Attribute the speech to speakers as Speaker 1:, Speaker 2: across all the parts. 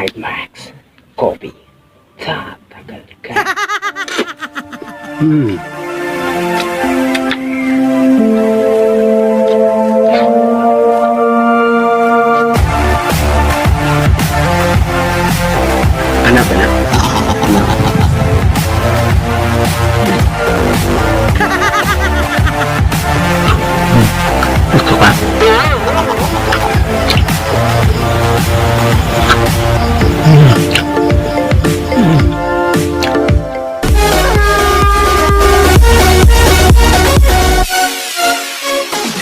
Speaker 1: Drive Max Coffee. Tatagal ka. Anak, anak. Anak. Gusto ka?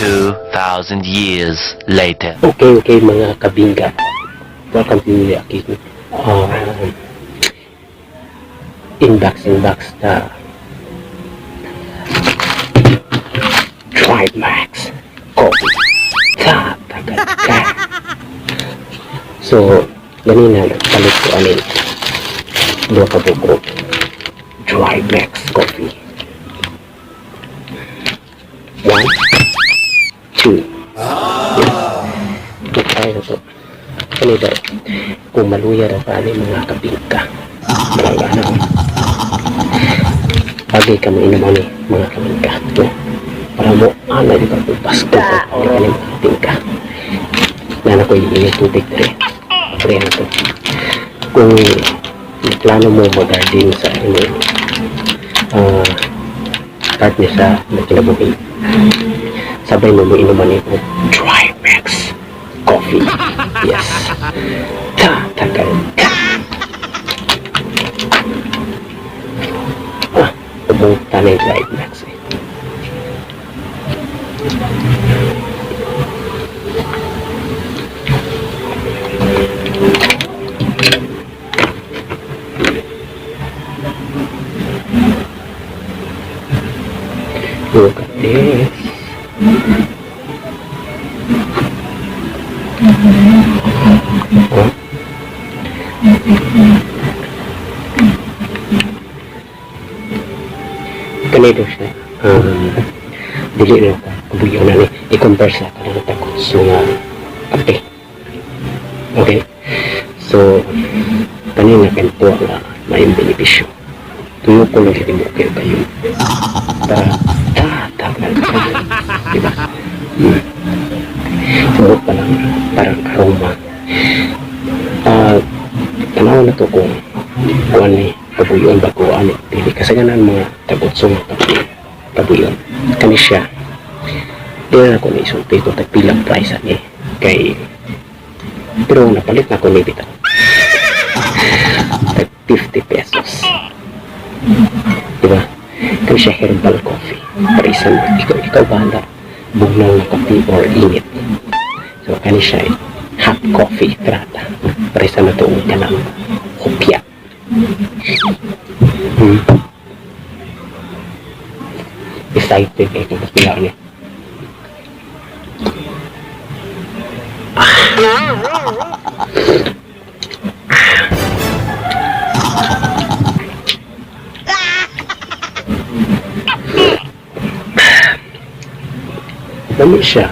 Speaker 2: 2,000 years later.
Speaker 1: Okay, mga kabingga. Welcome to the aking inbox na Drive Max Coffee. Tatagal ka. So, ganina, nagpalit ko anin duha ka buko Drive Max Coffee. One, two. Yes. Try na to. Ano daw? Kung maluya daw pa ani mga kabingka. Mga ano. Bagay ka mo inom ani mga kabingka. No? Para mo ana di ka upas ko ko ani mga kabingka. Nana ko yung tubig dre. Pre na to. Kung plano mo mag-garden sa ano start niya sa kinabuhi, sabay mo mo inuman ito Dry Max Coffee. Yes. Tatagal ka. Ah, ubong tanay Dry Max eh. Look at this. Oh. Ganito siya. Dili na ka. Kabuyo na ni. I-compare sa kanang takotso nga kape. Okay? So, kanina kanto nga may benepisyo. Tuyo ko lang siya bukil kayo. Para tatagal ka. Diba? Sumot pa lang parang aroma. Ah, tanaw na to kung kuan ni kabuyon ba ko ani dili kasaganan mga tagutso nga kape kabuyon kani siya. Di na ako naisulti kung tagpilang price ani kay pero napalit na ko ni bitaw tag 50 pesos, diba? Kani siya herbal coffee. Parisan ikaw bahala bugnaw na kape or init. So kani siya eh, hot coffee trata. Parisan na to og kanang hopya. Excited eh kung pila niya. Dami siya.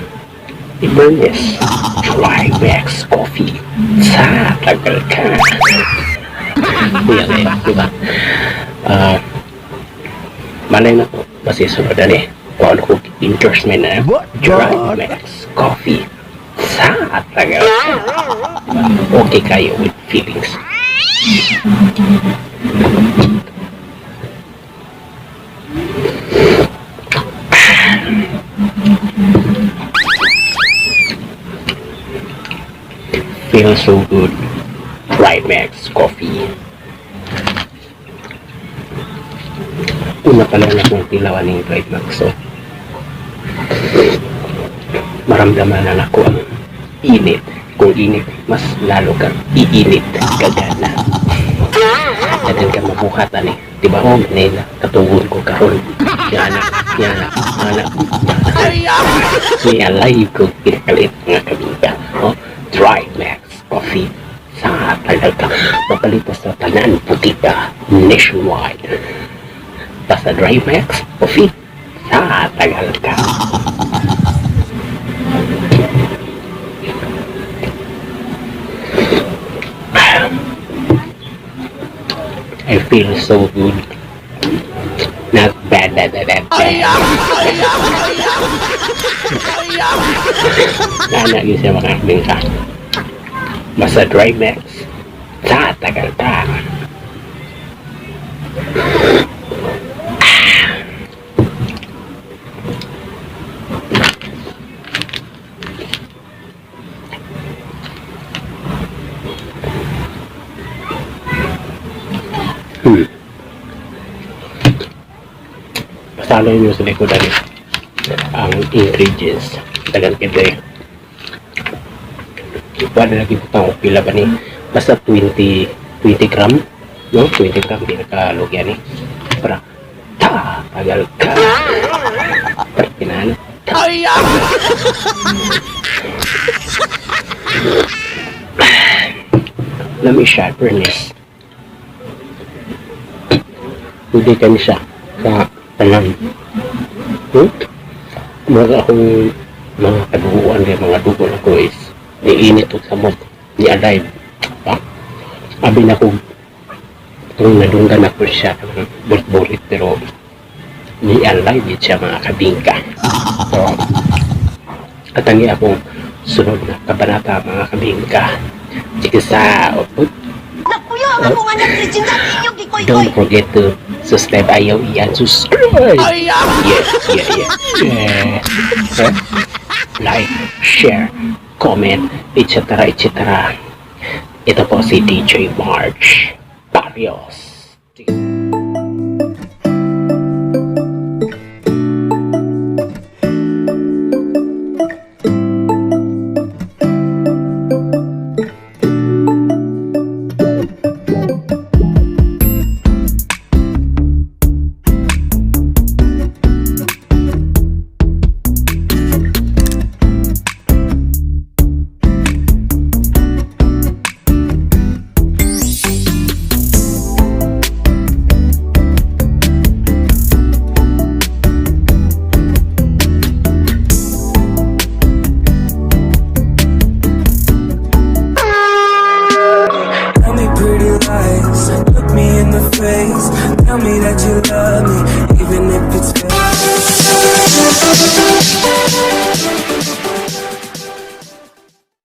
Speaker 1: Ibernes. Dry Max Coffee. Sa tagal ka. Kuya eh, di ba? Ah, malay na ko. Basta sunod na eh. Kung ano ko endorsement na. Dry Max Coffee. Sa tagal ka. Diba? Okay kayo with feelings. Feels so good. Dry Max Coffee. Una pa lang akong tilawan ng Dry Max. So, maramdaman na ako ang init. Kung init, mas lalo kang iinit kagana. Dagan ka mabuhat ani. Di ba? Oh, nila katugon ko karon. Yana, yana, yana. Nialay ko kinakalit nga kabinta. Oh, Dry Max Coffee. Sa tagal ka, mapalipas sa tanan putika nationwide. Basta Dry Max Coffee. Sa tagal ka. I feel so good. Not bad, bad, bad, bad, bad. Nana gyud siya, mga kabingka. Basta Dry Max. Sa tagal ta. Basta ano yung sa likodan ang ingredients. Tagal kita eh. Wala lagi butang og pila ba ni. Basta 20 20 gram. No? 20 gram di nakalugyan ni. Para ta tagal ka. Para kinano. Ta. Lami siya, fairness. Pwede kami siya sa tanan. Mga akong mga kaduguan kay mga dugo na ko is niinit og samot ni alive pa. Abi na ko kung nadunggan ako siya burit-burit, pero ni alive it siya, mga kabingka. So, at ang akong sunod na kabanata, mga kabingka. Sige sa
Speaker 3: Nakuya ang akong anak ni Jinda inyong gikoy-koy.
Speaker 1: Don't forget to subscribe. Ayaw iyan subscribe. Yeah. Huh? Like, share, comment, etc. etc. Ito po si DJ March Barrios.